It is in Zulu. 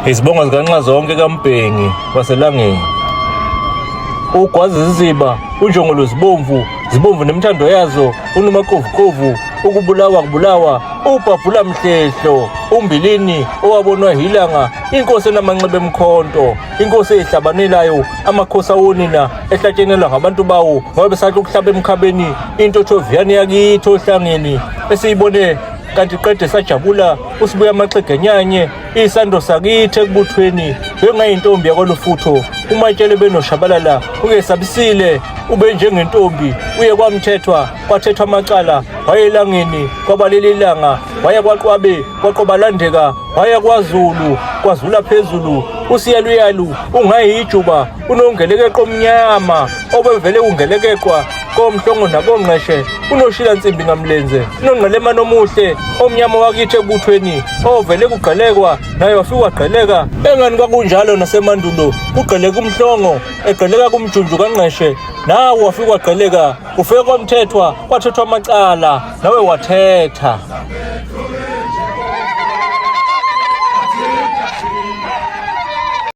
Izibongo zikaNxazonke kaMbhengi waseLangeni. Ugwaza iziziba, unjongolo zibomvu, zibomvu nemithando yazo, unomaqovuqovu, ukubulawa kubulawa, ubhabhula mhlehlo, umbilini owabonwa hilanga, inkosi enamanxeba emkhonto, inkosi eyihlabanelayo, amakhosi awonina ehlatshenelwa ngabantu bawo ngoba besathi ukuhlaba emkhabeni intothoviyane yakithi ohlangeni esiyibone kanti qede sajabula usibuya amaxegenyanye isando sakithi ekubuthweni bengayintombi yakwalufutho umatshele benoshabalala ungesabisile ube njengentombi uye kwamthethwa kwathethwa amacala wayelangeni kwabaleli ilanga waya kwaqwabe kwaqobalandeka waya kwazulu kwazula phezulu usiyaluyalu ungayijuba unongelekeqo omnyama obevele ungelekeqwa komhlongo nakongqeshe unoshila nsimbi ngamlenze unongqelemane omuhle omnyama wakithi ekubuthweni ovele kugqelekwa naye wafika wagqeleka engani kwakunjalo nasemandulo kugqeleka umhlongo egqeleka kumjunju kangqeshe nawe wafika wagqeleka ufike kwamthethwa kwathethwa amacala nawe wathetha.